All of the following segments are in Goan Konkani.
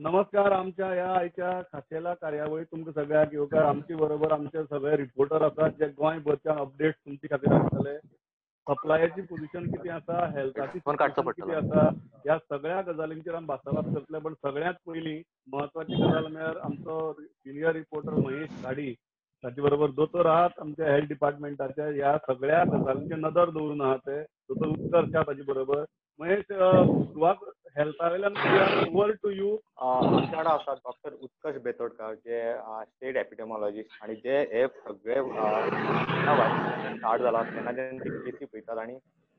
नमस्कार. आमच्या ह्या आयच्या खाशेल्या कार्यावळीत तुमकां सगळ्यांक येवकार. आमचे बरोबर आमचे सगळे रिपोर्टर आसात जे गोंयभरच्या अपडेट्स तुमचे खातीर आसतले. सप्लायाची पोझिशन कितें आसा, हेल्थाची कितें आसा, ह्या सगळ्या गजालींचेर आमी भासाभास करतले. पण सगळ्यांत पयलीं म्हत्वाची गजाल म्हळ्यार आमचो सिनियर रिपोर्टर महेश घाडी, ताचे बरोबर दोतोर आहात आमच्या हेल्थ डिपार्टमेंटाच्या ह्या सगळ्या गजालींचेर नदर दवरून आहा ते दोतोर उत्कर्ष आहा ताचे बरोबर. महेश, सुरवात हेल्था वयल्यान, ओवर टू you. आमच्या वांगडा आसात डॉक्टर उत्कर्ष बेतोडकर, जे स्टेट एपिडेमॉलॉजिस्ट आणि जे हे सगळे स्टार्ट जाला तेन्ना तेंची केसी पळयतात आणि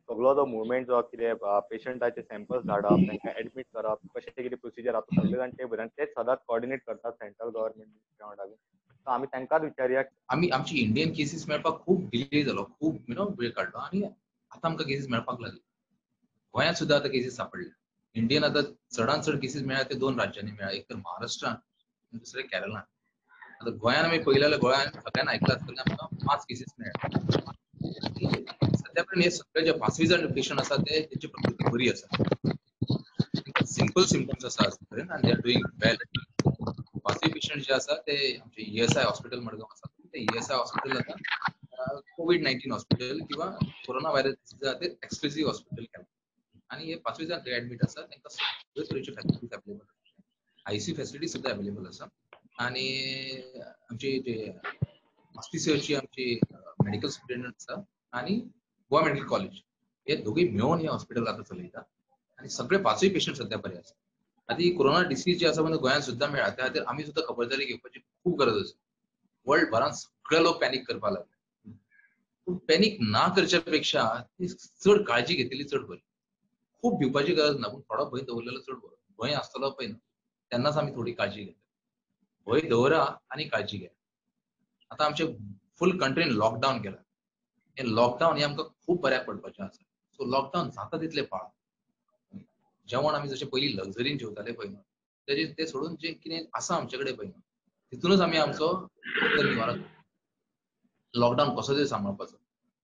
सगळो जो मुवमेंट जो कितें पेशंटाचे सॅम्पल्स धाडप, तांकां एडमीट करप, कशें कितें प्रोसिजर आसा सगळे जाण ते पळयतात, तेच सदांच कॉर्डिनेट करतात सेंट्रल गव्हर्मेंट वांगडा. सो आमी तांकांच विचारया. आमी आमची इंडियन केसीस मेळपाक खूब डिले जालो, खूब you know वेळ काडलो आनी आतां आमकां केसीस मेळपाक लागले. गोंयांत सुद्दां आतां केसीस सापडले. इंडियन आतां चडान चड केसीस मेळ्ळ्या ते दोन राज्यांनी मेळ्ळ्या, एक तर महाराष्ट्रान आनी दुसरें केरळान. आतां गोंयान आमी पळयलें जाल्यार गोंयान सगळ्यांना आयकलां आसतलें आमकां 5 केसीस मेळ्ळ्या. सद्या पर्यंत हे सगळे जे 5 जाण पेशंट आसा ते तेंची प्रकृती बरी आसा, सिंपल सिमटम्स आसा आजून पर्यंत आनी they are doing well. 5 patient जे आसा ते आमचे ESI hospital Madgaon आसा, ते ESI hospital आतां कोवीड-19 हॉस्पिटल किंवा कोरोना व्हायरस खातीर एक्सक्लुझीव हॉस्पिटल केलां आनी हे 5 जाण थंय एडमीट आसा. तांकां सगळ्यो तरेच्यो फॅसिलिटीज अवेलेबल आसा, आयसीयू फॅसिलिटी सुद्दां अवेलेबल आसा आनी आमची जे हॉस्पिसची आमची मेडिकल सुप्रिंटेंडंट आसा आनी गोवा मेडिकल कॉलेज हे दोगूय मेळून हे हॉस्पिटल आतां चलयता आनी सगळे 5 पेशंट सद्या बरे आसा. आतां ही कोरोना डिसीज जी आसा पळय गोंयांत सुद्दां मेळ्ळा, त्या खातीर आमी सुद्दां खबरदारी घेवपाची खूब गरज आसा. वर्ल्ड भरान सगळे लोक पॅनीक करपाक लागले, पूण पॅनीक ना करच्या पेक्षा ती चड काळजी घेतलेली चड बरी. खूब भिवपाची गरज ना, पूण थोडो भंय दवरलेलो चड बरो. भंय आसतलो पळय न्हू तेन्नाच आमी थोडी काळजी घेतली. भंय दवरा आनी काळजी घेया. आतां आमचे फूल कंट्रीन लॉकडावन केला, हें लॉकडावन हें आमकां खूब बऱ्याक पडपाचें आसा. सो लॉकडावन जाता तितलें पाळा. जेवण आमी जशें पयलीं लक्झरीन जेवताले पळय न्हू तेजें तें सोडून जें कितें आसा आमचे कडेन पळय न्हू तितूनच आमी आमचो निवारो. लॉकडावन कसो तरी सांबाळपाचो.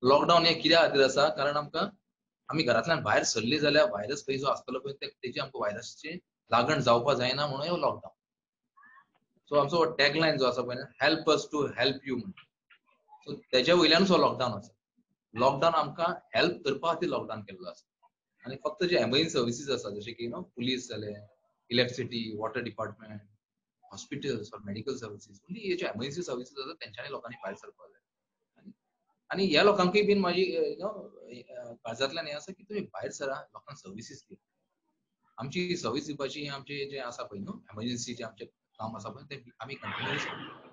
लॉकडावन हें कित्या खातीर आसा, कारण आमकां आमी घरांतल्यान भायर सरली जाल्यार व्हायरस खंय जो आसतलो पळय तेजी आमकां व्हायरसची लागण जावपा जायना म्हणून हो लॉकडावन. सो आमचो टॅगलायन जो आसा पळय help us to help you म्हणटा, सो तेज्या वयल्यानूच हो लॉकडावन आसा. लॉकडावन आमकां हेल्प करपा खातीर लॉकडावन केल्लो आसा आनी फक्त जे एमर्जन्सी सर्विसीस आसा जशे की न्हू पुलीस जाले, electricity, water department, hospitals or medical services, only हे जे एमर्जन्सी सर्विसीस आसा तेंच्यांनी लोकांनी भायर सरपाक जाय. आनी ह्या लोकांकूय बीन म्हाजी you know काळजांतल्यान हें आसा की तुमी भायर सरा, लोकांक सर्विसीस दिया. आमची सर्वीस दिवपाची आमचे जें आसा पळय न्हू एमर्जन्सी जें आमचें काम आसा पळय तें आमी कंटिन्युअस करता,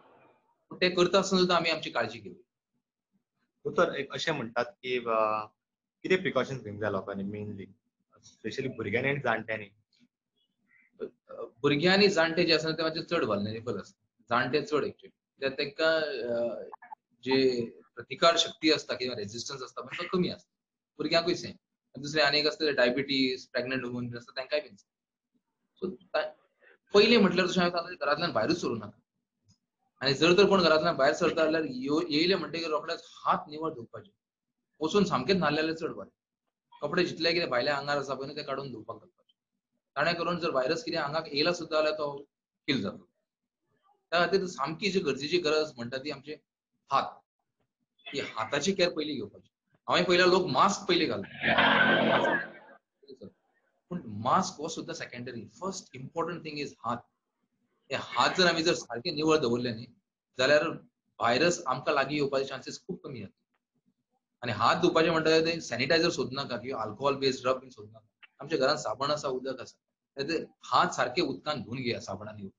पूण तें करता आसतना सुद्दां आमी आमची काळजी घेवया. दोतोर, एक अशें म्हणटात की कितें प्रिकॉशन्स घेवंक जाय लोकांनी, मेनली स्पेशली भुरग्यांनी आनी जाणट्यांनी? भुरग्यांनी आनी जाणटे जे आसा ते मातशे चड वल्नरेबल आसा. जाणटे चड एक्चुअली कित्याक तांकां जे प्रतिकार शक्ती आसता किंवा रेजिस्टन्स आसता पण तो कमी आसता. भुरग्यांकूय सेम. दुसरें आनी एक आसता डायबिटीज, प्रेग्नंट वुमन बी आसता तांकांय बीन. सो पयलीं म्हटल्यार जशें हांवें सांगलें घरांतल्यान भायरूच सरूं नाका आनी जर तर कोण घरांतल्यान भायर सरता जाल्यार येयले म्हणटकीर रोखडेच हात निवळ धुवपाचे, वचून सामकेच न्हाले जाल्यार चड बरें. कपडे जितले कितें भायल्या आंगार आसा पळय न्हू ते काडून धुवपाक घालपाचे, ताणें करून जर व्हायरस कितें आंगाक येयला सुद्दां जाल्यार तो किल जातलो. त्या खातीर सामकी जी गरजेची गरज म्हणटा ती आमचे हात, ही हाताची केअर पयलीं घेवपाची. हांवें पयल्या लोक मास्क पयलीं घालता, पूण मास्क हो सुद्दां secondary. First important thing is हात. हे हात जर आमी जर सारके निवळ दवरले न्ही जाल्यार व्हायरस आमकां लागीं येवपाचे चान्सीस खूब कमी जाता. आनी हात धुवपाचे म्हणटा ते सॅनिटायझर सोदनाका किंवा अल्कोहोल बेस्ड रब बीन सोदनाका. आमच्या घरांत साबण आसा, उदक आसा, हात सारके उदकान धुवन घेया, साबणान उदक.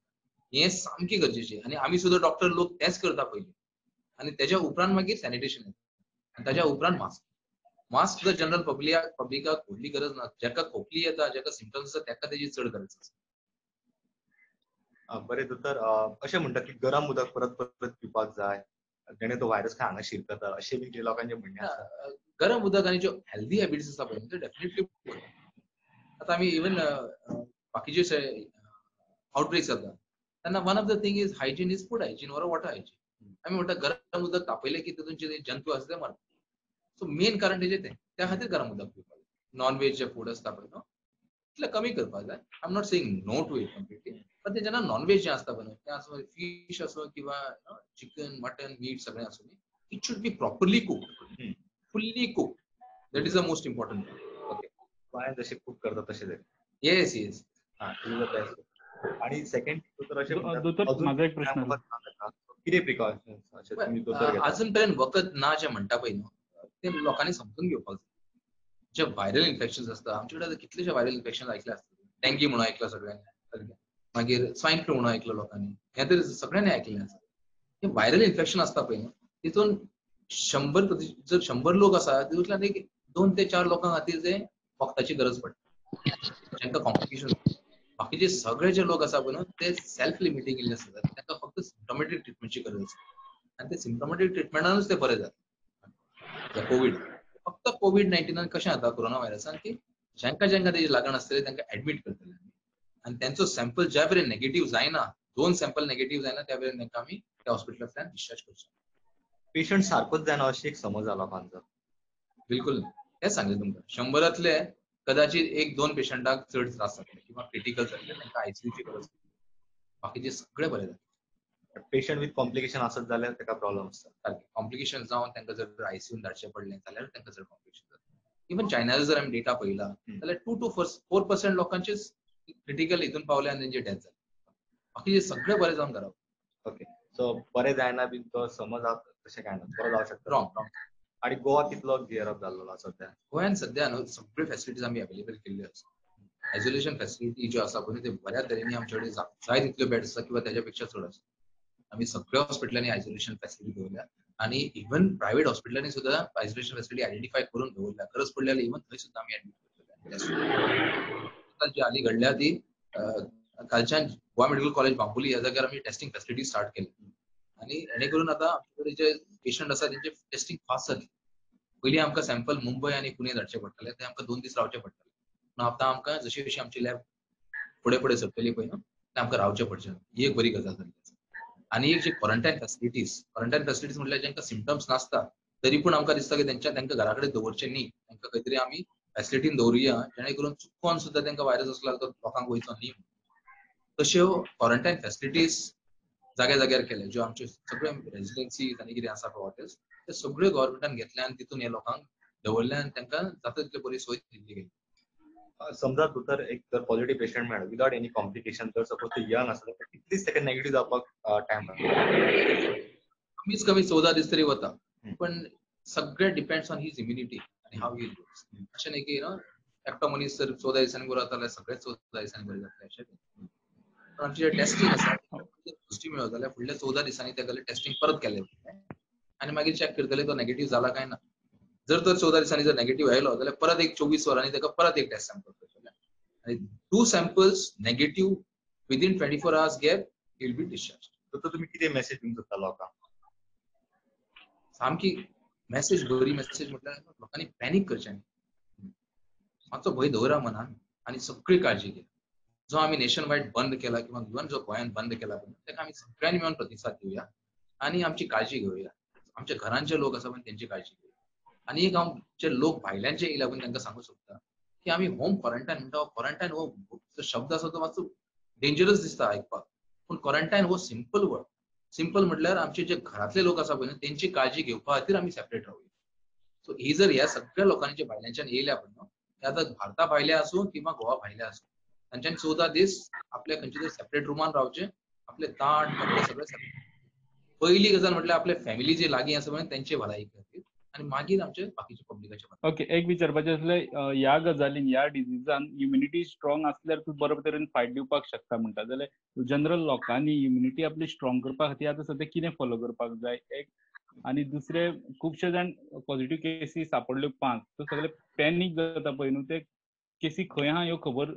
हें सामकें गरजेचें आनी आमी सुद्दां डॉक्टर लोक तेंच करता पयलीं आनी तेज्या उपरांत मागीर सॅनिटेशन येता आनी ताज्या उपरांत मास्क. मास्क सुद्दां जनरल पब्लिकाक व्हडली गरज ना. जाका खोकली येता, जाका सिमटम्स आसा ताका तेजी चड गरज आसा. बरें दोतोर, अशें म्हणटात की गरम उदक परत परत पिवपाक जाय जेणे तो व्हायरस खंय हांगा शिरकता, अशें बी कितें लोकांचें म्हणणें आसा. गरम उदक आनी ज्यो हेल्दी हॅबिट्स आसा पळय ते डेफिनेटली. आतां आमी इवन बाकीचे आउटब्रेक्स जाता तेन्ना one of the thing is hygiene is food hygiene or water hygiene. आमी म्हणटा गरम उदक तापयलें की तितून जे जंतू आसा ते मरता. सो मेन कारण तेजें तें, त्या खातीर गरम उदक पिवपाक जाय. नॉन वेज जे फूड आसता पळय न्हू तितलें कमी करपाक जाय. I am not saying no to it completely, पण ते जेन्ना नॉनव्हेज जें आसता पळय तें आसूं फीश आसूं किंवा चिकन मटन मीट सगळें आसूं, it should be properly cooked, fully cooked. That is the most important. Okay, गोंयांत जशें कूक करता तशें तरी. येस येस. हा, is the best. आणि सेकंड दोतोर अशें दोतोर माझा एक प्रश्न, कितें प्रिकॉशन्स अशें तुमी दोतोर घेता? अजून पर्यंत वखद ना जें म्हणटा पळय न्हू तें लोकांनी समजून घेवपाक जाय. जे व्हायरल इन्फेक्शन आसता आमचे कडेन कितलेशे व्हायरल इन्फेक्शन आयकले आसतले. डेंगी म्हणून आयकला सगळ्यांनी, मागीर स्वायन फ्लू म्हणून आयकलो लोकांनी, हें तर सगळ्यांनी आयकलें आसा. हें व्हायरल इन्फेक्शन आसता पळय न्हू तितून 100 जर 100 लोक आसा तितूंतल्यान एक 2 ते 4 लोकां खातीर ते वखदाची गरज पडटा, तांकां कॉम्प्लिकेशन. बाकीचे सगळे जे लोक आसा पळय न्हू ते सेल्फ लिमिटींग इलनेस आसता, तांकां फक्त सिम्टोमॅटीक ट्रिटमेंटची गरज आसता आनी ते सिम्टोमॅटीक ट्रिटमेंटानूच ते बरे जाता. कोवीड फक्त कोवीड-19 कशें जाता कोरोना व्हायरसान की जांकां जांकां तेजी लागण आसतली तांकां एडमीट करतले आनी तेंचो सॅम्पल ज्या मेरेन नेगेटीव जायना, 2 सॅम्पल नेगेटीव जायना त्या मेरेन तांकां आमी त्या हॉस्पिटलांतल्यान डिस्चार्ज करचो. पेशंट सारकोच जायना अशी एक समज जाला लोकांचो. बिलकुल हें सांगलें तुमकां, 100तले कदाचित 1-2 पेशंटाक चड त्रास जातले किंवा क्रिटिकल जातले, तांकां आयसीयूची गरज, बाकीचे सगळे बरे जातले. पेशंट विथ कॉम्प्लिकेशन आसत जाल्यार ताका प्रॉब्लम आसता. सारकें कॉम्प्लिकेशन जावन तांकां जर आयसीयून धाडचें पडलें जाल्यार तांकां चड कॉम्प्लिकेशन जाता. इवन चायनाचो जर आमी डेटा पळयला जाल्यार 2 to 4% लोकांचेच क्रिटिकल हितून पावले आनी तेंचे डेथ जाले, बाकीचे सगळे बरे जावन घरा. ओके, सो बरे जायना बीन तो समज तशें कांय ना, बरो जावं शकता. Wrong wrong. आणि गोवा कितलो गियर अप जाल्लो आसा सध्या? गोंयांत सध्या न्हू सगळ्यो फॅसिलिटीज आमी अवेलेबल केल्ल्यो आसा. आयसोलेशन फॅसिलिटी ज्यो आसा पळय ते बऱ्या तरेनी आमचे कडेन जाय तितल्यो बेड्स आसा किंवा तेज्या पेक्षा चड आसा. आमी सगळ्या हॉस्पिटलांनी आयसोलेशन फॅसिलिटी दवरल्या आनी इवन प्रायव्हेट हॉस्पिटलांनी सुद्दां आयसोलेशन फॅसिलिटी आयडेंटिफाय करून दवरल्या. गरज पडली जाल्यार इवन थंय सुद्दां आमी एडमीट करतले. जी हाली घडल्या ती कालच्यान गोवा मेडिकल कॉलेज बांबोली ह्या जाग्यार आमी टेस्टिंग फॅसिलिटी स्टार्ट केली आनी हेणे करून आतां आमचे कडेन जे पेशंट आसा तेंचे टेस्टिंग फास्ट जातली. पयलीं आमकां सॅम्पल मुंबय आनी पुणे धाडचे पडटाले, ते आमकां 2 दीस रावचे पडटाले. पूण आतां आमकां जशी जशी आमची लॅब फुडें फुडें सरतली पळय न्हू ते आमकां रावचें पडचें ना. ही एक बरी गजाल जाली. आनी एक जे क्वॉरंटायन फॅसिलिटीज, क्वॉरंटायन फॅसिलिटीज म्हटल्यार जांकां सिमटम्स नासता तरी पूण आमकां दिसता की तांकां घरा कडेन दवरचें न्ही, तांकां खंय तरी आमी फॅसिलिटीन दवरुया जेणे करून चुकोन सुद्दां तांकां व्हायरस आसलो तो लोकांक वयचो न्ही. तश्यो क्वॉरंटायन फॅसिलिटीज जाग्या जाग्यार केले, ज्यो आमच्यो सगळे रेजिडेन्सी आनी कितें आसा पळय हॉटेल्स ते सगळ्यो गव्हर्मेंटान घेतले आनी तितून हे लोकांक दवरले आनी तांकां जाता तितली बरी सोय दिल्ली गेली. समजा तूं तर एक जर पॉझिटिव्ह पेशंट मेळ्ळो विदाउट एनी कॉम्प्लिकेशन, तर सपोज तो यंग आसलो तर कितलीच ताका नेगेटीव्ह जावपाक टायम लागता? कमीच कमी 14 दीस तरी वता, पण सगळे डिपेंड्स ऑन his immunity आनी हाव ही ग्रोज. अशें न्ही की न्हू एकटो मनीस जर 14 दिसांनी बरो जाता जाल्यार सगळेच 14 दिसांनी बरे जातले अशें न्ही. पण आमचें जें टेस्टिंग आसा पॉझिटिव्ह मेळ्ळो जाल्यार फुडल्या 14 दिसांनी ताका टेस्टिंग परत केलें आनी मागीर चॅक करतले तो नेगेटीव्ह जाला काय ना. जर तर 14 दिसांनी जर नेगेटीव्ह आयलो जाल्यार परत एक 24 वरांनी ताका परत एक टेस्ट सॅम्पल करतले आनी 2 samples negative within 24 hours gap will be discharge. तर तुमी कितें मेसेज दिवंक सोदता लोकांक? सामकी मेसेज बरी मेसेज म्हटल्यार लोकांनी पॅनीक करचें न्ही, मातसो भंय दवरा मनान आनी सगळी काळजी घेया. जो आमी नेशन वायड बंद केला किंवा इवन जो गोंयांत बंद केला ताका आमी सगळ्यांनी मेळून प्रतिसाद दिवया आनी आमची काळजी घेवया. आमच्या घरांचे लोक आसा पण तेंची काळजी घेवया. आनी एक हांव जे लोक भायल्यान जे येयला पळय तांकां सांगूंक सोदता की आमी होम क्वॉरंटायन म्हणटा, क्वॉरंटायन हो शब्द आसा तो मातसो डेंजरस दिसता आयकपाक, पूण क्वॉरंटायन हो सिंपल वर्ड. सिंपल म्हटल्यार आमचे जे घरांतले लोक आसा पळय तेंची काळजी घेवपा खातीर आमी सेपरेट रावया. सो ही जर ह्या सगळ्या लोकांनी जे भायल्याच्यान येयल्या पळय न्हू, ते आतां भारता भायले आसूं किंवा गोवा भायले आसूं, तांच्यानी 14 दीस आपल्या खंयच्या तरी सेपरेट रुमान रावचे, आपले ताट कपडे सगळे सेपरेट. पयली गजाल म्हटल्यार आपले फॅमिली जे लागीं आसा पळय तेंचे भलायकी खातीर आनी मागीर आमचे बाकीचे पब्लिकाचे. ओके, एक विचारपाचें आसलें, ह्या गजालीन ह्या डिजीजान इम्युनिटी स्ट्रॉंग आसल्यार तूं बरे तरेन फायट दिवपाक शकता म्हणटा, जाल्यार जनरल लोकांनी इम्युनिटी आपली स्ट्रॉंग करपा खातीर आतां सद्या कितें फॉलो करपाक जाय? एक आनी दुसरें, खुबशे जाण पॉझिटिव्ह केसी सापडल्यो 5, तो सगळे पॅनीक जाता पळय न्हू, ते केसी खंय आहा ह्यो खबर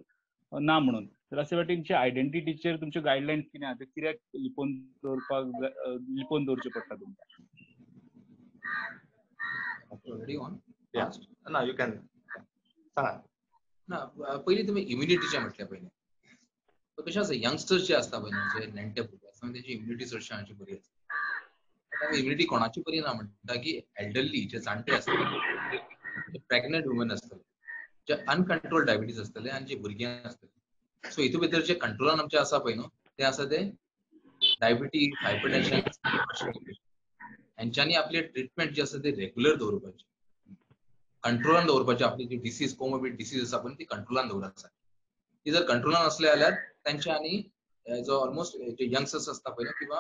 ना म्हणून, तर अशे वाटेन तुमच्या आयडेंटिटीचेर तुमच्यो गायडलायन्स कितें आहा, ते कित्याक लिपोवन दवरपाक जाय, लिपोवन दवरचें पडटा तुमकां? Already on? Yeah. No, you can. सांगा. ना, पयलीं तुमी इम्युनिटीचें म्हटलें पयलीं. कशें आसा, यंगस्टर्स जे आसता पळय जे नेण्टे भुरगे आसता तेंची इम्युनिटी चडशी आमची बरी आसता. आतां इम्युनिटी कोणाची बरी ना म्हणटा की एल्डरली जे जाणटे आसतले, प्रेग्नंट वुमन आसतले, जे अनकंट्रोल डायबिटीज आसतले आनी जे भुरगीं आसतले, सो हितून भितर जे कंट्रोलान आमचे आसा पळय न्हू ते आसा ते डायबिटीज, हायपरटेन्शन हेंच्यांनी आपले ट्रिटमेंट जे आसा ते रेगुलर दवरपाचे, कंट्रोलान दवरपाचे. आपली जी डिसीज, कोमॉर्बिड डिसीज आसा पळय ती कंट्रोलान दवरप. ती जर कंट्रोलान आसले जाल्यार तांचे आनी जो ऑलमोस्ट जे यंगस्टर्स आसता पळय किंवा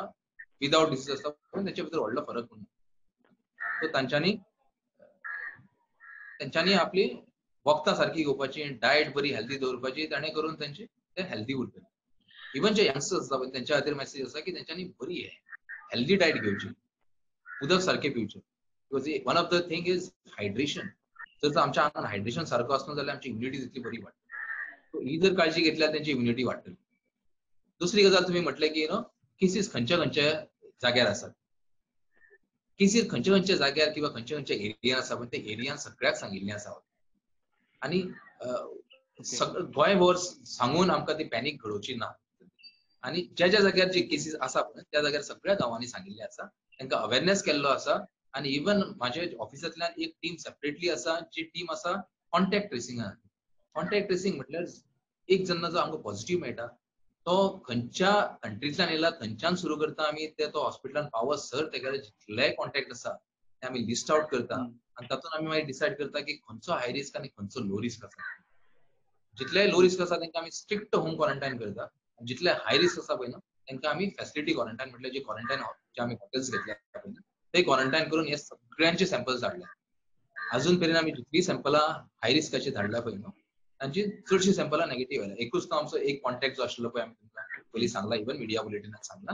विदाउट डिसीज आसता पळय तेंचे भितर व्हडलो फरक उरना. सो तांच्यांनी आपली वखदां सारकी घेवपाची, डायट बरी हेल्दी दवरपाची, ताणें करून तांचे ते हेल्दी उरतले. इवन जे यंगस्टर्स आसता पळय तेंच्या खातीर मेसेज आसा की तेंच्यांनी बरी हेल्दी डायट घेवची, उदक सारकें पिवचें. Because one of the thing is hydration. जर आमच्या आंगान हायड्रेशन सारको आसना जाल्यार आमची इम्युनिटी तितली बरी वाडटा. सो ही जर काळजी घेतल्यार तेंची इम्युनिटी वाडटली. दुसरी गजाल तुमी म्हटलें की you know cases खंयच्या खंयच्या जाग्यार आसात, केसीस खंयच्या खंयच्या जाग्यार किंवा खंयच्या खंयच्या एरियान आसा पण ते एरियान सगळ्याक सांगिल्लें आसा आनी गोंयभर सांगून आमकां ती पॅनीक घडोवची ना. आनी ज्या ज्या जाग्यार जे केसीस आसा पळय त्या जाग्यार सगळ्या गांवांनी सांगिल्लें आसा, तांकां अवेरनेस केल्लो आसा. आनी इवन म्हाजे ऑफिसांतल्यान एक टीम सेपरेटली आसा, जी टीम आसा कॉन्टॅक्ट ट्रेसिंगा. कॉन्टॅक्ट ट्रेसिंग म्हटल्यार एक जेन्ना जो आमकां पॉझिटिव्ह मेळटा तो खंयच्या कंट्रींतल्यान येयला थंयच्यान सुरू करता आमी ते तो हॉस्पिटलान पावत सर तेगेले जितले कॉन्टॅक्ट आसा ते आमी लिस्ट आवट करता आनी तातूंत आमी मागीर डिसायड करता की खंयचो हाय रिस्क आनी खंयचो लो रिस्क आसा. जितले लो रिस्क आसा तांकां आमी स्ट्रिक्ट होम क्वॉरंटायन करता, जितले हाय रिस्क आसा पळय न्हू तांकां आमी फॅसिलिटी क्वॉरंटायन म्हटल्यार जे क्वॉरंटायन जे आमी हॉटेल्स घेतल्या पळय न्हू ते क्वॉरंटायन करून हे सगळ्यांचे सॅम्पल्स धाडले. अजून पर्यंत आमी जितली सॅम्पलां हाय रिस्काची धाडल्या पळय न्हू तांची चडशी सॅम्पलां नेगेटीव आयल्या. एकूच तो आमचो एक कॉन्टॅक्ट जो आशिल्लो पळय आमी तुमकां पयलीं सांगला, इवन मिडिया बुलेटिनात सांगला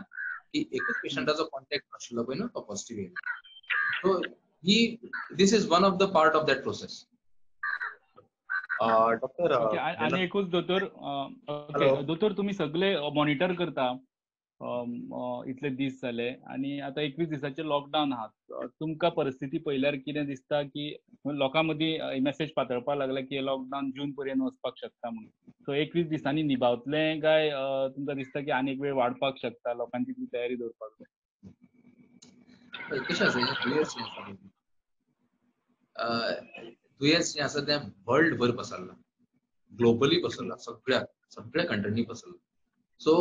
की एकूच पेशंटाचो कॉन्टॅक्ट आशिल्लो पळय न्हू तो पॉझिटिव्ह येयला. So he this is one of the part of that process. Doctor आनी एकूच दोतोर, दोतोर तुमी सगळे मॉनिटर करता इतले दीस जाले आनी आतां 21 दिसाचे लॉकडावन आहा, तुमकां परिस्थिती पळयल्यार कितें दिसता की लोकां मदीं मेसेज पातळपाक लागला की लॉकडावन जून पर्यंत वचपाक शकता म्हणून, सो 21 दिसांनी निभावतलें काय तुमकां दिसता की आनी एक वेळ वाडपाक शकता, लोकांची ती तयारी दवरपाक जाय? कशें आसा दुयेंस जें आसा तें वर्ल्ड भर पसरलां, ग्लोबली पसरलां, सगळ्या सगळ्या कंट्रींनी पसरलां. सो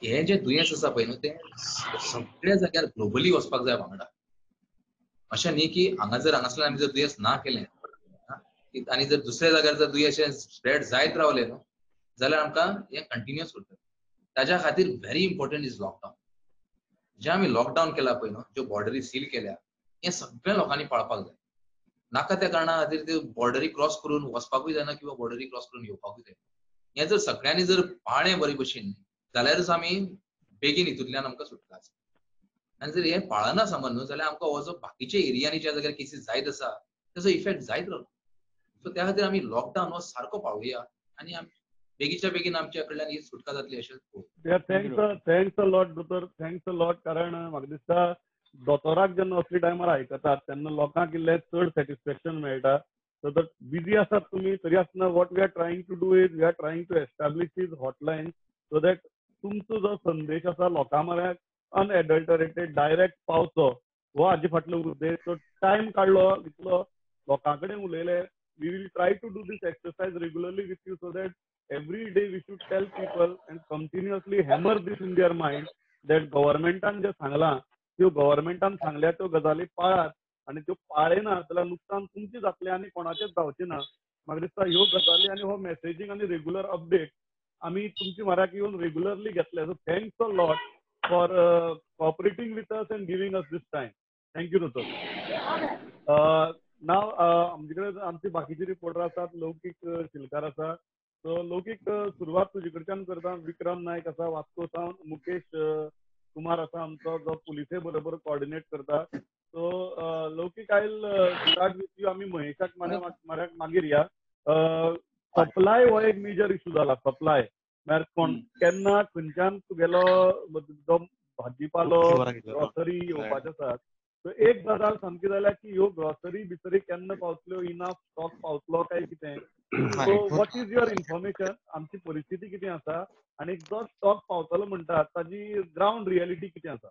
हें जें दुयेंस आसा पळय न्हू तें सगळ्या जाग्यार ग्लोबली वचपाक जाय वांगडा. अशें न्ही की हांगा जर हांगासरल्यान आमी जर दुयेंस ना केलें आनी जर दुसऱ्या जाग्यार जर दुयेंस स्प्रेड जायत रावलें न्हू जाल्यार आमकां हें कंटिन्युअस उरतलें. ताज्या खातीर व्हेरी इम्पॉर्टंट is lockdown. जें आमी लॉकडावन केला पळय न्हू, ज्यो बॉर्डरी सील केल्या, हें सगळ्या लोकांनी पाळपाक जाय. नाका त्या कारणा खातीर ते बॉर्डरी क्रॉस करून वचपाकूय जायना किंवा बॉर्डरी क्रॉस करून येवपाकूय जायना. हें जर सगळ्यांनी जर पाळ्ळें बरे भशेन जाल्यारूच आमी बेगीन हितूंतल्यान आमकां सुटका आसा. आनी जर हें पाळना समज न्हू जाल्यार आमकां हो जो बाकीच्या एरियांनी ज्या जाग्यार केसीस जायत आसा ताचो इफेक्ट जायत रावलो. सो त्या खातीर आमी लॉकडावन हो सारको पाळुया आनी बेगीच्या बेगीन आमच्या कडल्यान ही सुटका जातली अशें. Thanks a lot दोतोर, thanks a lot. कारण म्हाका दिसता दोतोराक जेन्ना असली टायमार आयकतात तेन्ना लोकांक इल्लें चड सॅटिस्फॅक्शन मेळटा. सो बिजी आसात तुमी तरी आसतना what we are trying to do is we are trying to establish is hotline so that तुमचो जो संदेश आसा लोकां म्हऱ्याक अनएडल्टरेटेड डायरेक्ट पावचो हो हाजे फाटलो उद्देश. सो टायम काडलो इतलो लोकां कडेन उलयले. We will try to do this exercise regularly with you so that every day we should tell people and continuously hammer this in their mind that गव्हर्मेंटान जें सांगलां त्यो गव्हर्मेंटान सांगल्या त्यो गजाली पाळात आनी त्यो पाळ्ळे ना जाल्यार नुकसान तुमचें जातलें आनी कोणाचेंच जावचें ना. म्हाका दिसता ह्यो गजाली आनी हो मॅसेजींग आनी रेगुलर अपडेट आमी तुमचे म्हऱ्याक येवन रेगुलरली घेतले. So thanks a lot for cooperating with us and giving us this time. Thank you दोतोर. नाव आमचे कडेन आमचे बाकीचे रिपोर्टर आसात, लौकीक शिलकार आसा. सो लौकीक सुरवात तुजे कडच्यान करता. विक्रम नायक आसा वास्को सावन, मुकेश कुमार आसा आमचो जो पुलिसे बरोबर कोऑर्डिनेट करता. So Laukik I will start with you. आमी महेशाक म्हऱ्याक मागीर या. सप्लाय हो एक मेजर इशू जाला. सप्लाय म्हळ्यार कोण केन्ना खंयच्यान तुगेलो जो भाजीपालो ग्रॉसरी येवपाचे आसात. सो एक गजाल सामकी जाल्या की ह्यो ग्रॉसरी बिसरी केन्ना पावतल्यो, इनाफ स्टॉक पावतलो काय कितें. So what is your information, आमची परिस्थिती कितें आसा आनी जो स्टॉक पावतलो म्हणटात ताजी ग्रावंड रियलिटी कितें आसा?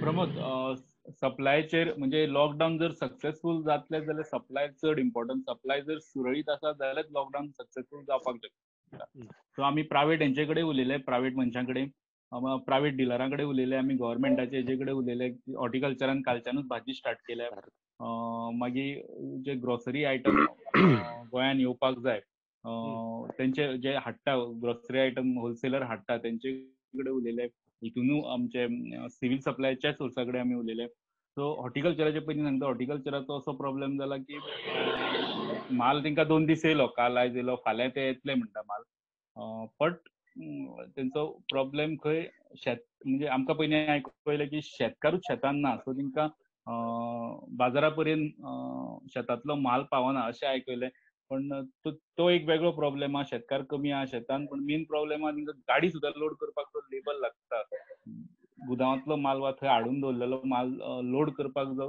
प्रमोद, सप्लायचेर म्हणजे लॉकडावन जर सक्सेसफूल जातले जाल्यार सप्लाय चड इम्पॉर्टंट. सप्लाय जर सुरळीत आसा जाल्यार लॉकडावन सक्सेसफूल जावपाक शकता. सो आमी प्रायवेट हेंचे कडेन उलयले, प्रायवेट मनशां कडेन, प्रायवेट डिलरां कडेन उलयले, आमी गव्हर्मेंटाचे हेजे कडेन उलयले. हॉर्टिकल्चरान कालच्यानूच भाजी स्टार्ट केल्या. मागीर जे ग्रोसरी आयटम गोंयान येवपाक जाय तेंचे जे हाडटा ग्रोसरी आयटम होलसेलर हाडटा तेंचे कडेन उलयले. हितूनू आमचे सिव्हिल सप्लायच्या सोर्सा कडेन आमी उलयले. सो हॉर्टिकल्चराचे पयलीं सांगता, हॉर्टिकल्चराचो असो प्रॉब्लेम जाला की माल तेंकां 2 दीस येयलो, काल आयज येयलो, फाल्यां ते येतले म्हणटा माल. बट तेंचो प्रॉब्लेम खंय शेत म्हणजे आमकां पयलीं आयकूंक येयलें की शेतकारूच शेतान ना, सो तेंकां बाजारा पर्यंत शेतांतलो माल पावना अशें आयकलें. पण तो एक वेगळो प्रॉब्लेम आहा, शेतकार कमी आहा शेतान. पण मेन प्रॉब्लेम आहा तेंकां गाडी सुद्दां लोड करपाक जो लेबर लागता, गुदावांतलो माल वा थंय हाडून दवरलेलो माल लोड करपाक जो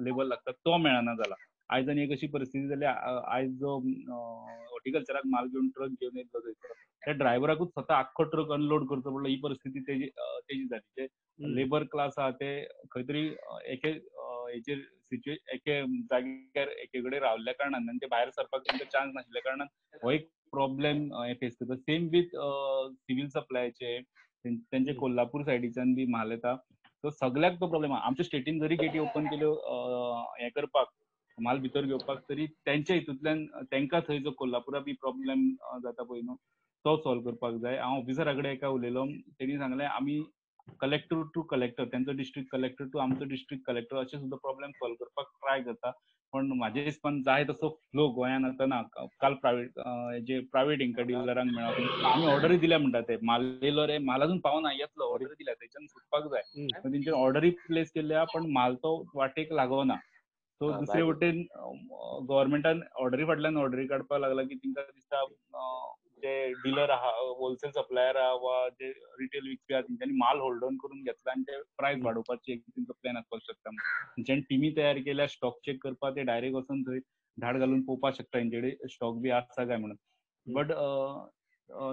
लेबर लागता तो मेळना जाला. आयज आनी एक अशी परिस्थिती जाली, आयज जो हॉर्टिकल्चराक माल घेवन ट्रक घेवन येयल्लो थंयसर त्या ड्रायव्हराकूच स्वता आख्खो ट्रक अनलोड करचो पडलो. ही परिस्थिती तेजी जाली. जे लेबर क्लास आहा ते खंय तरी एके हेचेर एके जाग्यार एके कडेन रावल्ल्या कारणान आनी ते भायर सरपाक तांकां चान्स नाशिल्ल्या कारणान हो एक प्रॉब्लेम हे फेस करता. सेम विथ सिव्हिल सप्लायचे तेंचे कोल्हापूर सायडीच्यान बी म्हाल येता. सो सगळ्याक तो प्रॉब्लेम आहा. आमच्या स्टेटीन जरी गेटी ओपन केल्यो हें करपाक म्हाल भितर घेवपाक तरी तेंच्या हितूंतल्यान तेंकां थंय जो कोल्हापुरा बी प्रॉब्लेम जाता पळय न्हू तो सॉल्व करपाक जाय. हांव ऑफिसरा कडेन एका उलयलो, तेणी सांगलें आमी कलेक्टर टू कलेक्टर, तेंचो डिस्ट्रिक्ट कलेक्टर टू आमचो डिस्ट्रिक्ट कलेक्टर अशें सुद्दां प्रॉब्लेम सॉल्व करपाक ट्राय करता. पण म्हाजे हिसपान जाय तसो फ्लो गोंयान आतां ना. काल प्रायवेट जे प्रायवेट हेंकां डिलरांक मेळ्ळा, आमी ऑर्डरी दिल्या म्हणटा ते माल येयलो रे, माल अजून पावना, येतलो, ऑर्डरी दिल्या थंयच्यान सुटपाक जाय. तेंच्यान ऑर्डरी प्लेस केल्या पण माल तो वाटेक लागना. सो दुसरे वटेन गव्हर्मेंटान ऑर्डरी फाटल्यान ऑर्डरी काडपाक लागला की तेंकां दिसता जे डिलर आहा, होलसेल सप्लायर आहा वा जे रिटेल विकपी आहा तेंच्यांनी माल होल्ड ऑन करून घेतला आनी ते प्रायस वाडोवपाची एक तेंचो प्लॅन आसपाक शकता. तेंच्यांनी टिमी तयार केल्या स्टॉक चॅक करपाक, ते डायरेक्ट वचून थंय धाड घालून पळोवपाक शकता तेंचे कडेन स्टॉक बी आसा काय म्हणून. बट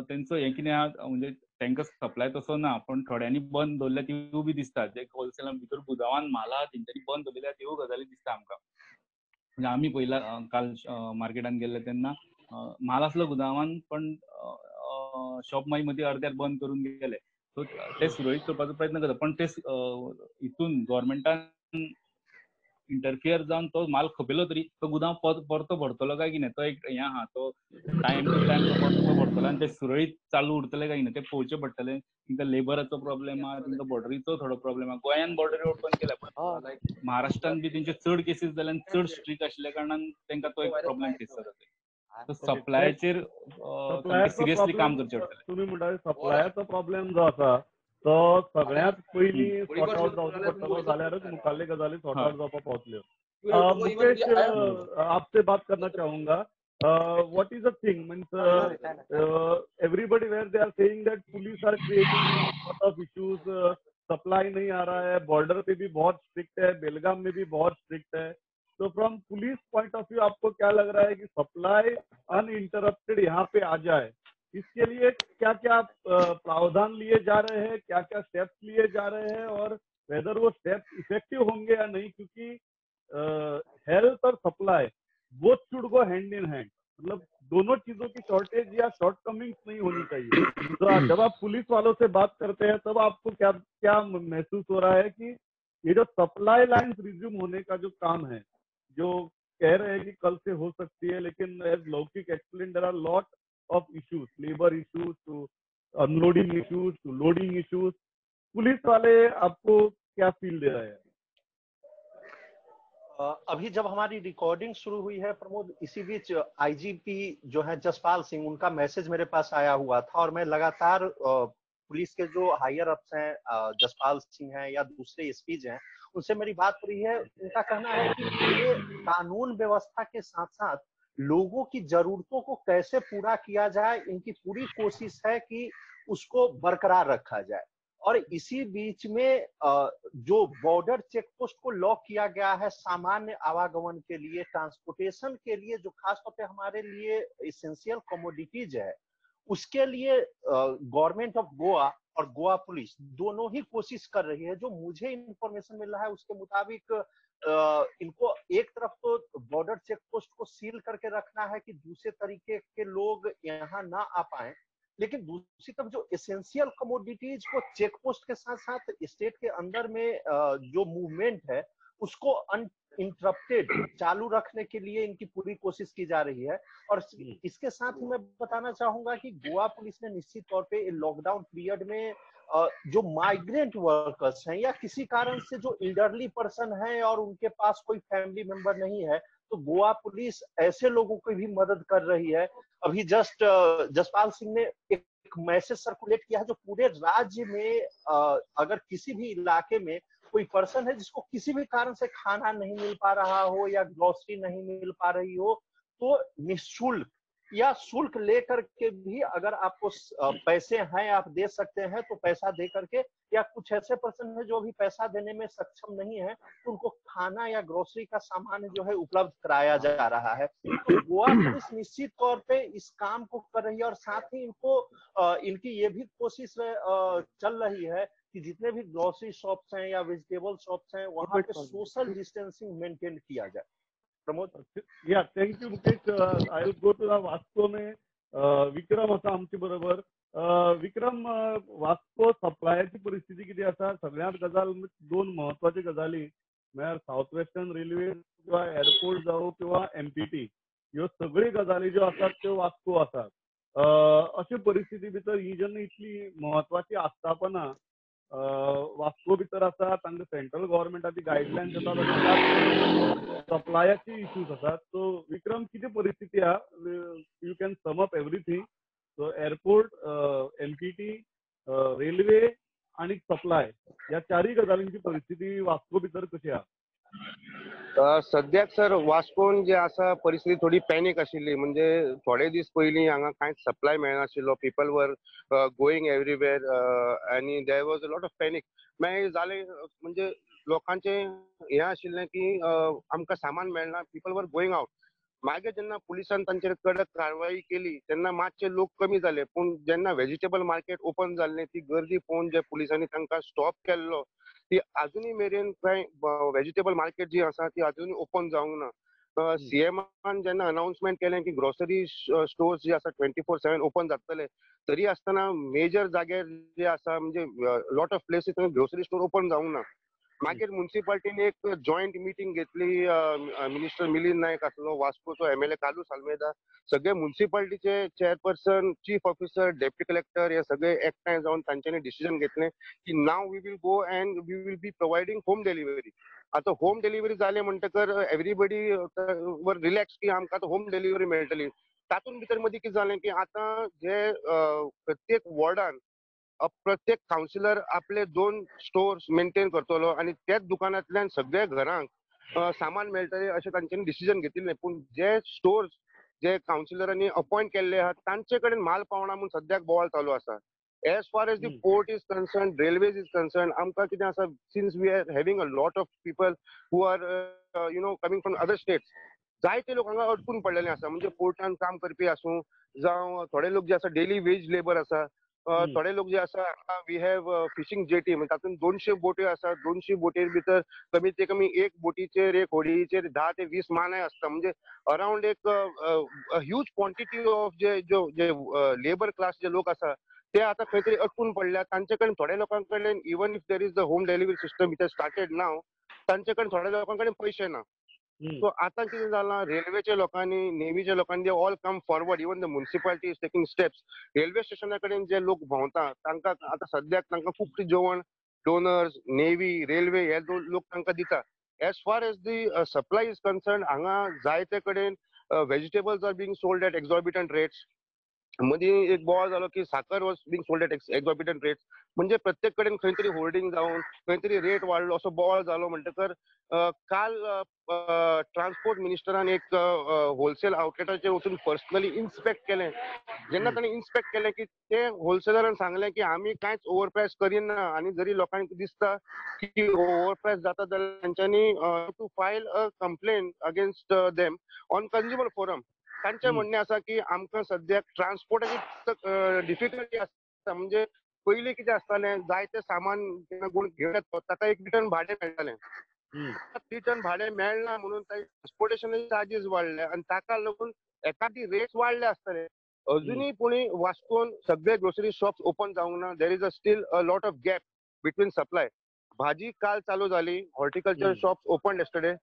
तेंचो हें कितें आहा म्हणजे तांकां सप्लाय तसो ना, पण थोड्यांनी बंद दवरल्या त्यो बी दिसता. जे होलसेला भितर गुदावान म्हाल आहा तेंच्यांनी बंद दवरलेल्या त्यो गजाली दिसता आमकां. म्हणजे आमी पयला काल मार्केटान गेल्ले तेन्ना म्हाल आसलो गुदावान पण शॉप मागीर मदीं अर्द्यार बंद करून गेले. सो ते सुरळीत करपाचो प्रयत्न करता, पण ते हितून गव्हर्मेंटान इंटरफियर जावन तो माल खपयलो तरी तो गुदांव परतो भरतलो काय कितें तो एक हें आहा, तो टायम टू टायम तो परतो भरतलो आनी ते सुरळीत चालू उरतले काय कितें तें पळोवचें पडटलें. तांकां लेबराचो प्रॉब्लेम आहा, तांकां बॉर्डरीचो थोडो प्रॉब्लेम आहा. गोंयान बॉर्डरी ओपन केल्या पण महाराष्ट्रान बी तेंचे चड केसीस जाल्यान चड स्ट्रिक्ट आशिल्ल्या कारणान तांकां तो एक प्रॉब्लेम फेस जाता. सप्लायचेर सिरियसली काम करचें पडटलें. तुमी म्हणटा सप्लायाचो प्रॉब्लेम जो आसा तो सगळ्यांत पयलीं सॉर्ट आउट जावचो पडटलो, जाल्यारच मुखाल्ले गजाली सॉर्ट आउट जावपाक पावतल्यो. मुकेश, आपसे बात करना चाहूंगा. What is the thing means everybody where they are saying that police are creating lot of issues, supply नहीं आ रहा है, बॉर्डर पे भी बहुत स्ट्रिक्ट है, बेलगाम में भी बहुत स्ट्रिक्ट है. तो from police point of view आपको क्या लग रहा है कि सप्लाई अनइंटरप्टेड यहाँ पे आ जाए, इसके लिए क्या क्या प्रावधान लिए जा रहे हैं, क्या क्या स्टेप्स लिए जा रहे हैं और वेदर वो स्टेप्स इफेक्टिव होंगे या नहीं? क्योंकि health Aur supply both should go hand in hand, मतलब दोनों चीजों की शॉर्टेज या शॉर्टकमिंग्स नहीं होनी चाहिए. तो जब आप पुलिस वालों से बात करते हैं तब आपको क्या क्या महसूस हो रहा है कि ये जो सप्लाई लाइन्स रिज्यूम होने का जो काम है, जो कह रहे हैं कि कल से हो सकती है, लेकिन as Laukik explain there are lot of issues, labour issues to unloading issues to loading issues. Police वाले आपको क्या फील दे रहे हैं? अभी जब हमारी रिकॉर्डिंग शुरू हुई है प्रमोद, इसी बीच आईजीपी जो है जसपाल सिंह, उनका मैसेज मेरे पास आया हुआ था और मैं लगातार पुलिस के जो हायर अप्स हैं, जसपाल सिंह हैं या दूसरे एसपीज हैं, उनसे मेरी बात हो रही है। उनका कहना है कि ये कानून व्यवस्था के साथ साथ लोगों की जरूरतों को कैसे पूरा किया जाए, इनकी पूरी कोशिश है कि उसको बरकरार रखा जाए। और इसी बीच में जो बॉर्डर चेक पोस्ट को लॉक किया गया है सामान्य आवागमन के लिए, ट्रांसपोर्टेशन के लिए, जो खासतौर पे हमारे लिए इसेंशियल कमोडिटीज है, उसके लिए government of Goa Aur Goa police दोनों ही कोशिश कर रही है। जो मुझे इंफॉर्मेशन मिल रहा है उसके मुताबिक इनको एक तरफ तो बॉर्डर चेक पोस्ट को सील करके रखना है कि दूसरे तरीके के लोग यहाँ ना आ पाए, लेकिन दूसरी तरफ जो एसेंशियल कमोडिटीज को चेक पोस्ट के साथ साथ स्टेट के अंदर में जो मूवमेंट है उसको अनइंटरप्टेड चालू रखने के लिए इनकी पूरी कोशिश की जा रही है। और इसके साथ ही मैं बताना चाहूंगा कि गोवा पुलिस ने निश्चित तौर पे लॉकडाउन पीरियड में जो माइग्रेंट वर्कर्स हैं या किसी कारण से जो एल्डरली पर्सन हैं और उनके पास कोई फैमिली मेंबर नहीं है, तो गोवा पुलिस ऐसे लोगों की भी मदद कर रही है। अभी जस्ट जसपाल सिंह ने एक मैसेज सर्कुलेट किया है जो पूरे राज्य में अगर किसी भी इलाके में कोई पर्सन है जिसको किसी भी कारण से खाना नहीं मिल पा रहा हो या ग्रोसरी नहीं मिल पा रही हो, तो निःशुल्क या शुल्क लेकर के भी अगर आपको पैसे हैं आप दे सकते हैं, तो पैसा दे करके, या कुछ ऐसे पर्सन है जो अभी पैसा देने में सक्षम नहीं है तो उनको खाना या ग्रोसरी का सामान जो है उपलब्ध कराया जा रहा है। तो गोवा पुलिस निश्चित तौर पे इस काम को कर रही है और साथ ही इनको इनकी ये भी कोशिश चल रही है कि जितने भी ग्रोसरी शॉप्स हैं या वेजिटेबल शॉप्स हैं वहां पे सोशल डिस्टेंसिंग मेंटेन किया जाए। प्रमोद। या thank you Mukesh. I will go to Vasco में विक्रम आसा आमचे बरोबर. विक्रम, वास्को सप्लायाची परिस्थिती कितें आसा? सगळ्यांत गजाल दोन म्हत्वाची गजाली म्हळ्यार सावथ वेस्टर्न रेल्वे किंवा एअरपोर्ट जावं किंवा एमपीटी, ह्यो सगळी गजाली ज्यो आसात त्यो वास्को आसात. अशे परिस्थिती भितर ही जेन्ना इतली म्हत्वाची आस्थापनां वास्को भितर आसा, तांकां सेंट्रल गव्हर्मेंटाची गायडलायन्स येतात, सप्लायाची इश्यूज आसात. सो विक्रम, कितें परिस्थिती आहा? You can sum up everything. So airport, MPT, railway आनी सप्लाय ह्या चारूय गजालींची परिस्थिती वास्को भितर कशी आहा? सद्याक सर वास्कोन जे आसा परिस्थिती थोडी पॅनीक आशिल्ली. म्हणजे थोडे दीस पयलीं हांगा कांयच सप्लाय मेळनाशिल्लो, पीपल वर गोईंग एवरीवेर आनी there was a lot of panic. मागीर जालें म्हणजे लोकांचें हें आशिल्लें की आमकां सामान मेळना, पीपल वर गोईंग आवट. मागीर जेन्ना पुलिसान तांचेर कडक कारवाई केली तेन्ना मातशे लोक कमी जाले, पूण जेन्ना वेजिटेबल मार्केट ओपन जाल्लें ती गर्दी पळोवन जे पुलिसांनी तांकां स्टॉप केल्लो ती अजुनूय मेरेन कांय वेजिटेबल मार्केट जी आसा ती अजुनूय ओपन जावंक ना. सीएमान जेन्ना अनाउन्समेंट केलें की ग्रोसरी स्टोर्स जे आसा 24/7 ओपन जातले, तरी आसतना मेजर जाग्यार जे आसा म्हणजे लॉट ऑफ प्लेसीस थंय ग्रोसरी स्टोर ओपन जावंक ना. मागीर मुन्सिपालिटीन एक जॉयंट मिटींग घेतली, मिनिस्टर मिलिंद नायक आसलो, वास्कोचो एमएलए कार्लुस आल्मेदा, सगळे मुन्सिपालिटीचे chairperson, chief officer, deputy collector हे सगळे एकठांय जावन तांच्यांनी डिसिजन घेतलें की now we will go and we will be providing home delivery. आतां होम डिलिव्हरी जालें म्हणटकर एवरीबडी वर रिलॅक्स की आमकां आतां होम डिलिव्हरी मेळटली. तातूंत भितर मदीं कितें जालें की आतां जे प्रत्येक वॉर्डान प्रत्येक कावन्सिलर आपले 2 स्टोर्स मेंटेन करतलो आनी त्याच दुकानांतल्यान सगळ्या घरांक सामान मेळटलें अशें तांच्यांनी डिसिजन घेतिल्लें. पूण जे स्टोर्स जे कावन्सिलरांनी अपॉयंट केल्ले आहात तांचे कडेन माल पावना म्हूण सद्याक बोवाळ चालू आसा. As far as the port is concern, railways is concern, आमकां कितें आसा, since we are having a lot of people who are you know coming from other states, जायते लोक हांगा अडकून पडलेले आसा. म्हणजे पोर्टान काम करपी आसूं जावं थोडे लोक जे आसा डेली वेज लेबर आसा, थोडे लोक जे आसा we have fishing jetty, म्हणजे तातूंत 200 बोट्यो आसा, 200 बोटीर भितर कमीत ते कमी एक बोटीचेर एक होडयेचेर 10 ते 20 मानाय आसता. म्हणजे अरावंड एक ह्यूज क्वॉन्टिटी ऑफ जे जे लेबर क्लास जे लोक आसा ते आतां खंय तरी अटकून पडल्या. तांचे कडेन थोड्या लोकां कडेन even if there is the home delivery system which has started now, तांचे कडेन थोड्या लोकां कडेन पयशे ना. सो आतां कितें जालां, रेल्वेच्या लोकांनी, नेवीच्या लोकांनी they all come forward, even the municipality is taking steps. Railway स्टेशना कडेन जे लोक भोंवता तांकां आतां सद्याक तांकां खूब जेवण डोनर्स, नेवी, रेल्वे हे लोक तांकां दिता. As far as the supply is concern, हांगा जायते कडेन vegetables are being sold at exorbitant rates. मदीं एक बोवाळ जालो की साकर was being sold at exorbitant rates. म्हणजे प्रत्येक कडेन खंय तरी होर्डिंग जावन खंय तरी रेट वाडलो असो बोवाळ जालो. म्हणटकर काल ट्रान्सपोर्ट मिनिस्टरान एक होलसेल आउटलेटाचेर वचून पर्सनली इन्स्पेक्ट केलें. जेन्ना ताणें इन्स्पेक्ट केलें की ते होलसेलरान सांगलें की आमी कांयच ओवर प्रायस करिना आनी जरी लोकांक दिसता की ओवर प्रायस जाता जाल्यार तांच्यांनी to file a complaint against them on consumer forum. तांचें म्हणणें आसा की आमकां सद्याक ट्रान्सपोर्टाची डिफिकल्टी आसा, म्हणजे पयलीं कितें आसतालें, जायते सामान जेन्ना कोण घेवन येता ताका एक रिटर्न भाडें मेळटालें. रिटर्न भाडें मेळना म्हणून ट्रान्सपोर्टेशन चार्जीस वाडले आनी ताका लागून एकादी रेट्स वाडले आसतले. अजुनूय पुणी वास्कोन सगळे ग्रोसरी शॉप्स ओपन जावंक ना. There is a still a lot of gap between supply. भाजी काल चालू जाली, हॉर्टिकल्चर शॉप्स ओपन येस्टरडे,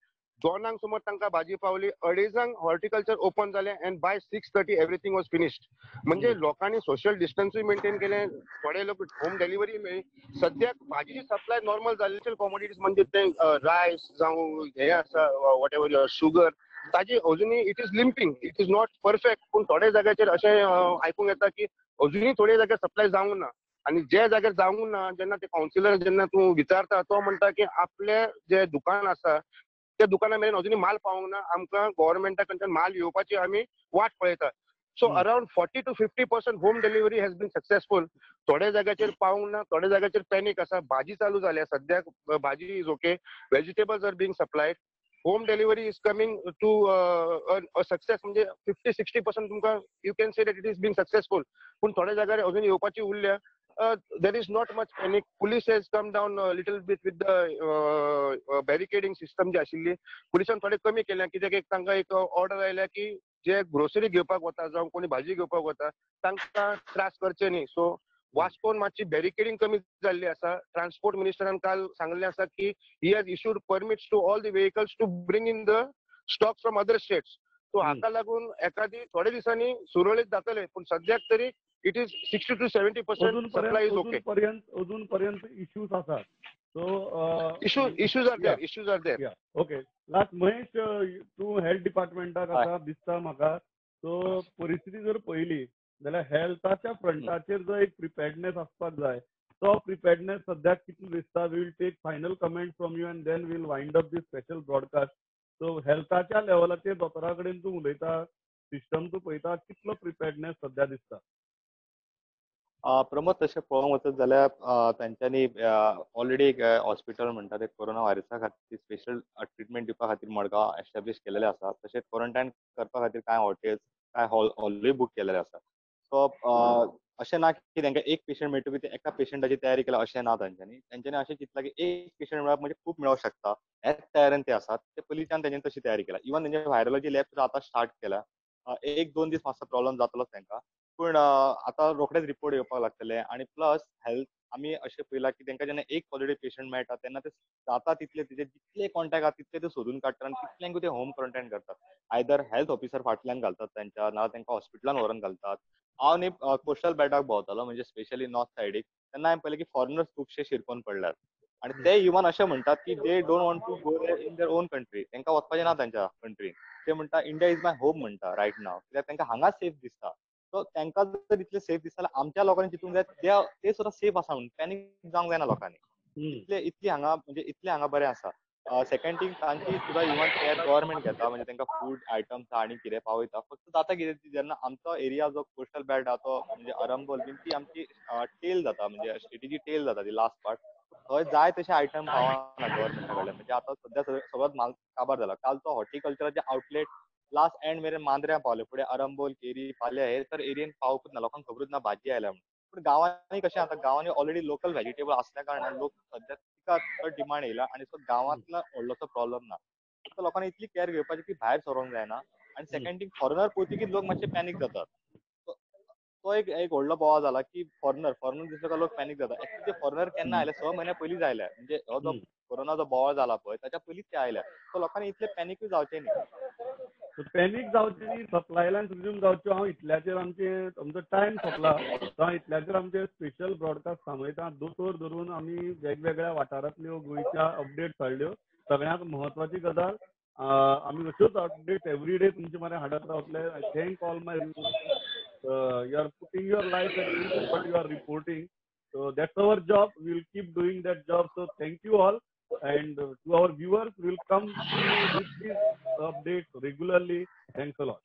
2 सुमार तांकां भाजी पावली, 2:30 हॉर्टिकल्चर ओपन जालें and by 6:30 everything was finished. म्हणजे लोकांनी सोशल डिस्टन्सूय मेंटेन केलें, थोडे लोक होम डिलिव्हरी मेळ्ळी. सद्याक भाजीची सप्लाय नॉर्मल जाल्ली. कॉमोडिटीज म्हणजे ते रायस जावं हें आसा what ever sugar, ताजी अजुनूय it is limping, it is not perfect. पूण थोड्या जाग्याचेर अशें आयकूंक येता की अजुनूय थोड्या जाग्यार सप्लाय जावंक ना. आनी जे जाग्यार जावंक ना जेन्ना ते कावन्सिलर जेन्ना तूं विचारता तो म्हणटा की आपले जे दुकान आसा त्या दुकाना मेरेन अजुनूय माल पावूंक ना, आमकां गव्हर्मेंटा कडच्यान माल येवपाची आमी वाट पळयता. So around 40 to 50% home delivery has been successful. थोड्या जाग्याचेर पावूंक ना, थोड्या जाग्याचेर पॅनीक आसा. भाजी चालू जाल्या सद्याक, भाजी is okay, vegetables are being supplied, home delivery is coming to a success. म्हणजे 50-60% तुमकां you can say that it is being successful. पूण थोड्या जाग्यार अजून येवपाची उरल्या. There is not much panic. Police has come down a little bit with the barricading system जी आशिल्ली पुलिसान थोडे कमी केल्या, कित्याक एक तांकां एक ऑर्डर आयल्या की जे ग्रोसरी घेवपाक वता जावं कोणी भाजी घेवपाक वता तांकां त्रास करचे न्ही. सो वास्कोन मातशी बॅरिकेडिंग कमी जाल्ली आसा. ट्रान्सपोर्ट मिनिस्टरान काल सांगलें आसा की he has issued permits to all the vehicles to bring in the stock from other states. So हाका लागून एखादी थोडे दिसांनी सुरळीत जातले, पूण सद्याक तरी it is 60 to 70% supply is okay. अजून पर्यंत इश्यूज आसात. So issues are there, issues are there. Okay, last Mahesh, तूं हेल्थ डिपार्टमेंटाक आसा दिसता म्हाका. सो परिस्थिती जर पळयली जाल्यार हेल्थाच्या फ्रंटाचेर जो एक प्रिपेर्डनेस आसपाक जाय तो प्रिपेर्डनेस सद्याक कितलो दिसता? We will take final comment from you and then we'll wind up this special broadcast. So हेल्थाच्या लेवलाचेर दोतोरा कडेन तूं उलयता, सिस्टम तूं पळयता, कितलो प्रिपेर्डनेस सद्या दिसता? प्रमोद, तशें पळोवंक वचत जाल्यार तांच्यांनी ऑलरेडी एक हॉस्पिटल म्हणटा ते कोरोना व्हायरसा खातीर स्पेशल ट्रिटमेंट दिवपा खातीर मडगांव एस्टेब्लीश केलेले आसा. तशेंच क्वॉरंटायन करपा खातीर कांय हॉटेल्स, कांय हॉलूय बूक केलेले आसा. सो अशें ना की तांकां एक पेशंट मेळटकीर ते एका पेशंटाची तयारी केल्या अशें ना. तांच्यांनी अशें चिंतलां की एक पेशंट मेळप म्हणजे खूब मेळोंक शकता ह्याच तयारेन ते आसात. ते पयलींच्यान तांच्यांनी तशी तयारी केल्या. इवन तांचे व्हायरोलॉजी लॅब सुद्दां आतां स्टार्ट केल्या. 1-2 दीस मातसो प्रॉब्लम जातलोच तांकां, पूण आतां रोखडेच रिपोर्ट येवपाक लागतले. आनी प्लस हेल्थ आमी अशें पळयलां की तांकां जेन्ना एक पॉझिटिव्ह पेशंट मेळटा तेन्ना ते जाता तितले तेजे जितले कॉन्टेक्ट आसा तितले ते सोदून काडटात आनी तितल्यांकूय ते होम क्वॉरंटायन करतात. आयदर हेल्थ ऑफिसर फाटल्यान घालतात तांच्या, नाजाल्यार तांकां हॉस्पिटलान व्हरून घालतात. हांव न्ही कोस्टल बेल्टाक भोंवतालो, म्हणजे स्पेशली नॉर्थ सायडीक, तेन्ना हांवें पळयलें की फॉरेनर्स खुबशे शिरकोन पडल्यात आनी ते इवन अशें म्हणटात की they don't want to go in their own country. तांकां वचपाचें ना तांच्या कंट्रीन. ते म्हणटा इंडिया is my home म्हणटा रायट नाव, कित्याक तांकां हांगाच सेफ दिसता. सो तांकां जर इतले सेफ दिसता जाल्यार आमच्या लोकांनी चिंतूंक जाय ते सुद्दां सेफ आसा म्हणून पॅनीक जावंक जायना लोकांनी. इतले हांगा म्हणजे इतले हांगा बरें आसा. सेकंड थिंग, तांची सुद्दां इवन केअर गव्हर्मेंट घेता, म्हणजे तांकां फूड आयटम्स आनी कितें पावयता. फक्त जाता कितें, जेन्ना आमचो एरिया जो कोस्टल बेल्ट आहा तो म्हणजे अरंबोल बीन ती आमची टेल जाता, म्हणजे स्टेटीची टेल जाता ती लास्ट पार्ट. थंय जाय तशे आयटम पावना गव्हर्मेंटा कडल्यान. म्हणजे आतां सद्या सगळोच माल काबार जाला. कालचो हॉर्टिकल्चराचे आउटलेट लास्ट एंड मेरेन मांद्र्यां पावले, फुडें अरंबोल, केरी, पाल्या हे तर एरियेन पावकूच ना, लोकांक खबरूच ना भाजी आयल्या म्हणून. पूण गांवांनी कशें आतां गांवांनी ऑलरेडी लोकल व्हेजिटेबल आसल्या कारणान लोक सद्या तिका चड डिमांड येयला आनी सो गांवांतलो व्हडलोसो प्रॉब्लम ना. फक्त लोकांनी इतली केअर घेवपाची की भायर सरोंक जायना. आनी सेकंड थिंग, फॉरेनर पळयतकीच लोक मातशे पॅनीक जातात. तो एक व्हडलो बोवाळ जाला की फॉरेनर दिसलो काय लोक पॅनीक जाता. एक्चुअली ते फॉरेनर केन्ना आयले, 6 म्हयन्या पयलींच आयले. म्हणजे हो जो कोरोना जो बोवाळ जाला पळय ताच्या पयलींच ते आयले. सो लोकांनी इतले पॅनिकूय जावचें न्ही. पॅनीक जावचें न्ही, सप्लाय लायन रिज्यूम जावच्यो. हांव इतल्याचेर आमचो टायम सोंपला, हांव इतल्याचेर आमचे स्पेशल ब्रॉडकास्ट थांबयता. दोतोर धरून आमी वेगवेगळ्या वाठारांतल्यो गोंयच्या अपडेट्स हाडल्यो. सगळ्यांत म्हत्वाची गजाल, आमी अश्योच अपडेट्स एवरी डे तुमचे मरे हाडत रावतले. I thank all my reporters. You are putting your life at risk but you are reporting. So that's our job. We will keep doing that job. So thank you all, and to our viewers, we will come with these updates regularly. Thanks a lot.